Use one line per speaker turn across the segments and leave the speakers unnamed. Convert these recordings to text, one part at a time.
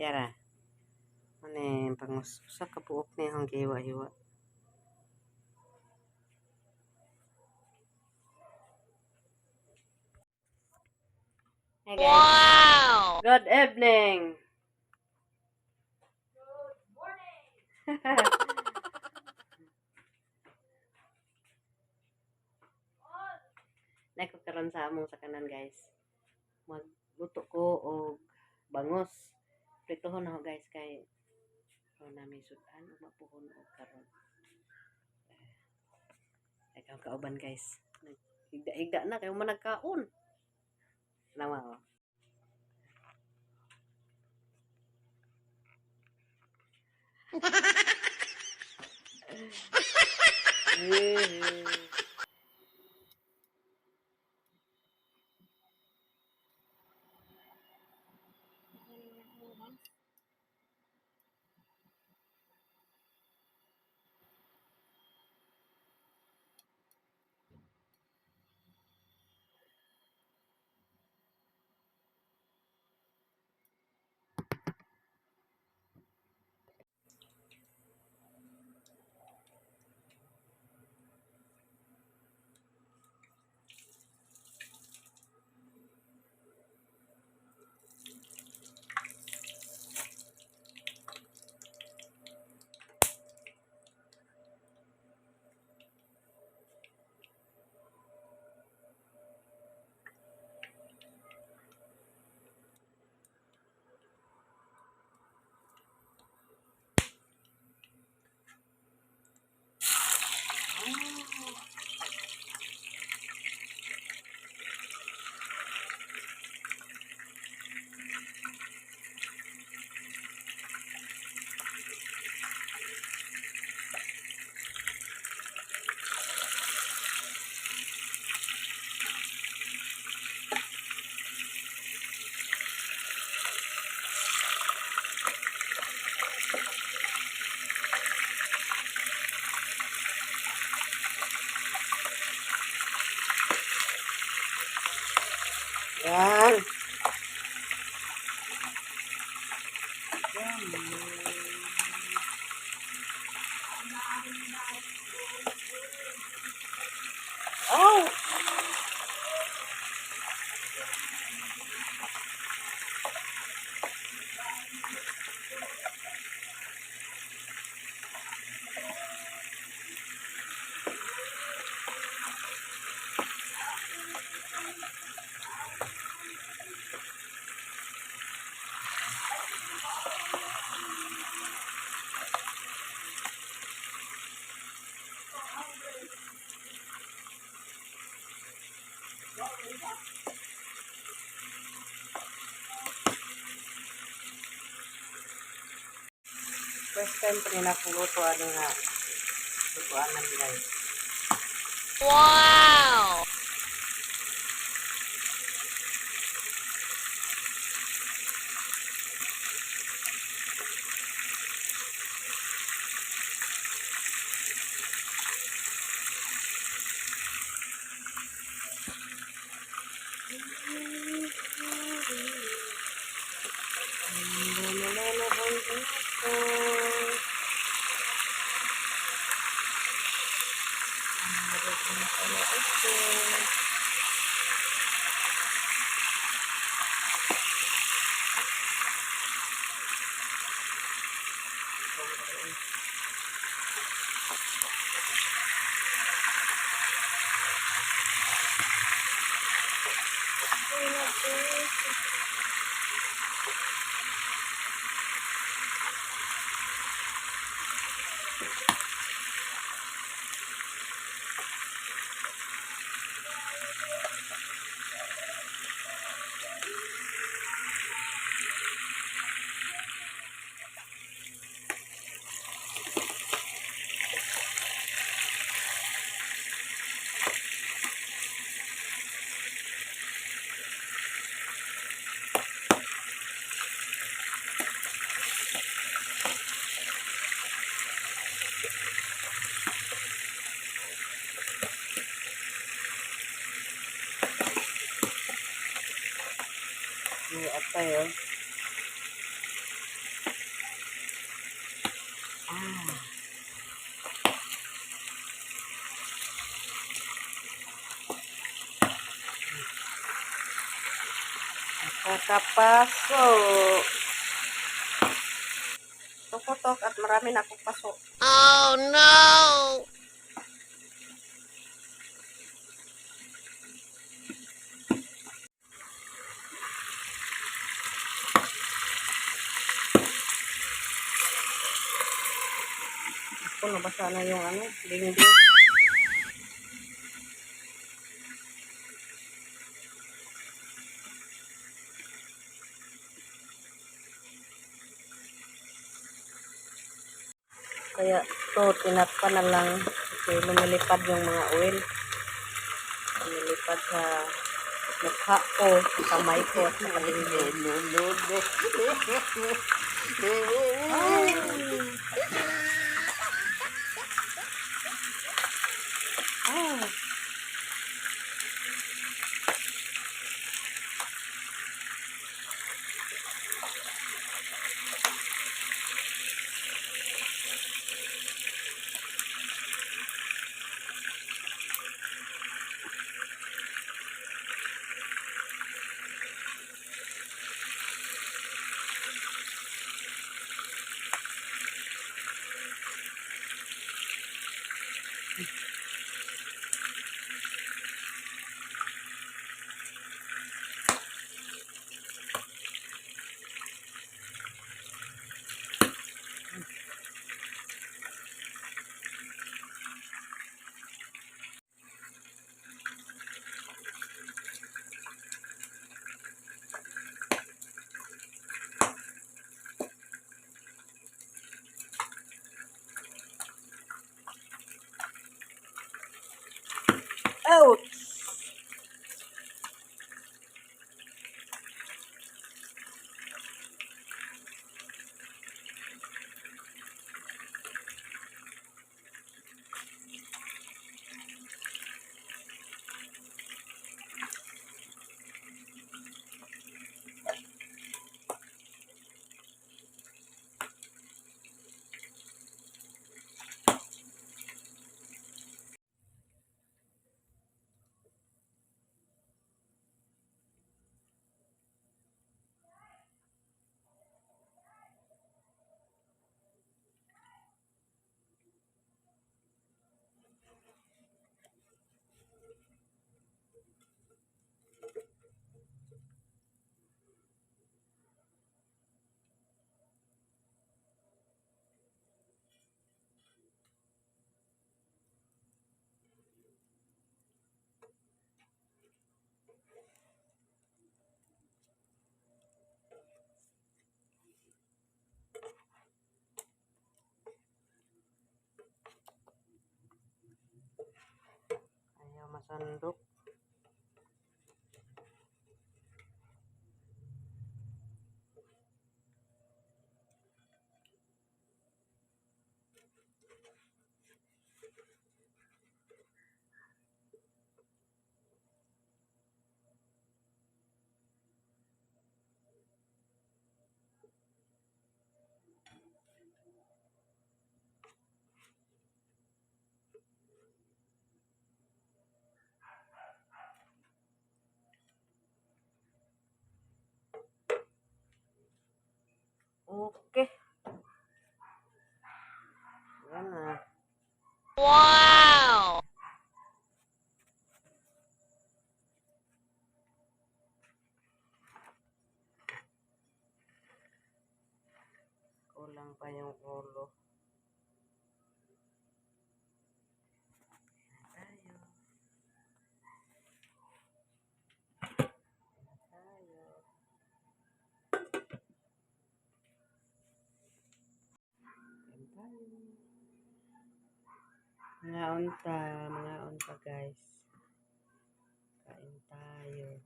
Yara. Ano bangus. Usa ka buok ni akong gihiwa-hiwa. Hey guys.
Wow!
Good evening.
Good morning!
Nako karon sa among sakanan, guys. Magluto ko og bangos. Pritohon ako, guys, kay karon nami sudan ug mapuhon og karon. Eh, ikaw kauban, guys. Higda-higda na kayo man nagkaon. Nawa oh. Eh. Yan. Oh! First time pa nila akong luto ano nga lutuan namin, guys.
Wow!
May atay oh. Ah. Nakakapaso.
Tukutok at marami na akong paso.
Oh no!
Ako, nabasa na yung ano, dingding. Kaya to, tinakpan na lang kasi lumilipad yung mga oil. Lumilipad sa mukha ko, sa kamay ko, at sa dingding.
No, no, no.
Ay! Ah. Ouch! Ayaw masandok. Okay. Yan na.
Wow!
Kulang pa yung ulo. Tayo. Tayo. Kain tayo. Mga unta, guys. Kain tayo.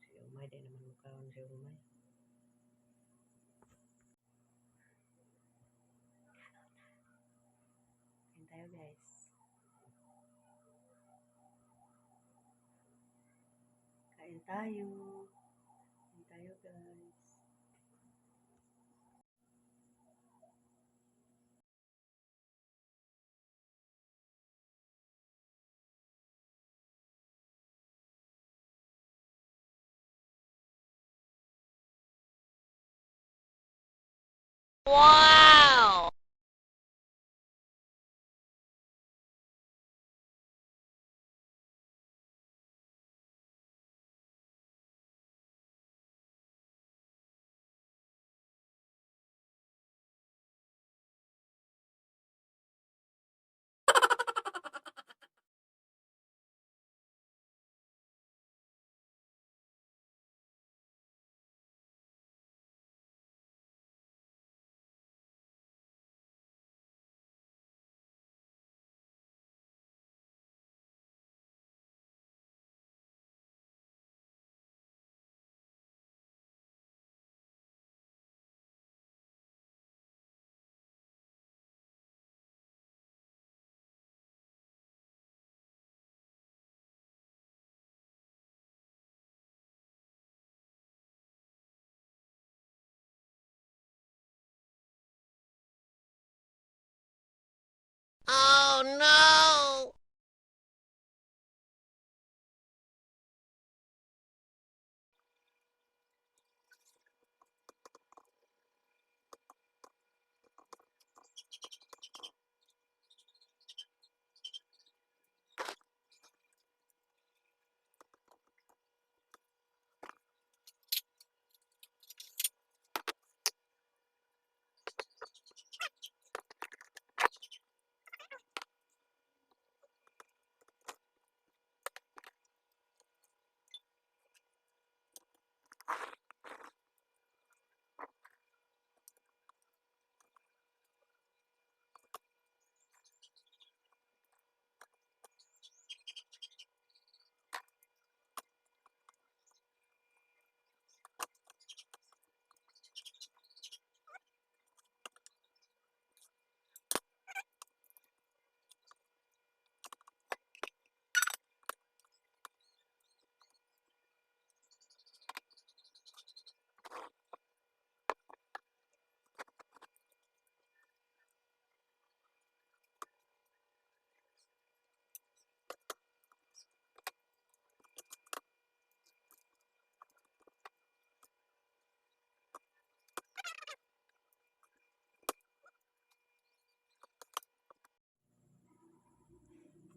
Si Umay, di naman mukaon si Umay. Kain tayo, guys. Kain tayo. Kain tayo, guys.
Wow! Oh no!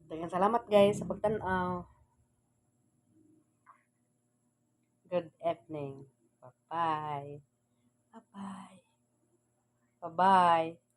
Daghang salamat, guys, sa pagtan-aw. Good evening. Bye-bye. Bye-bye. Bye-bye.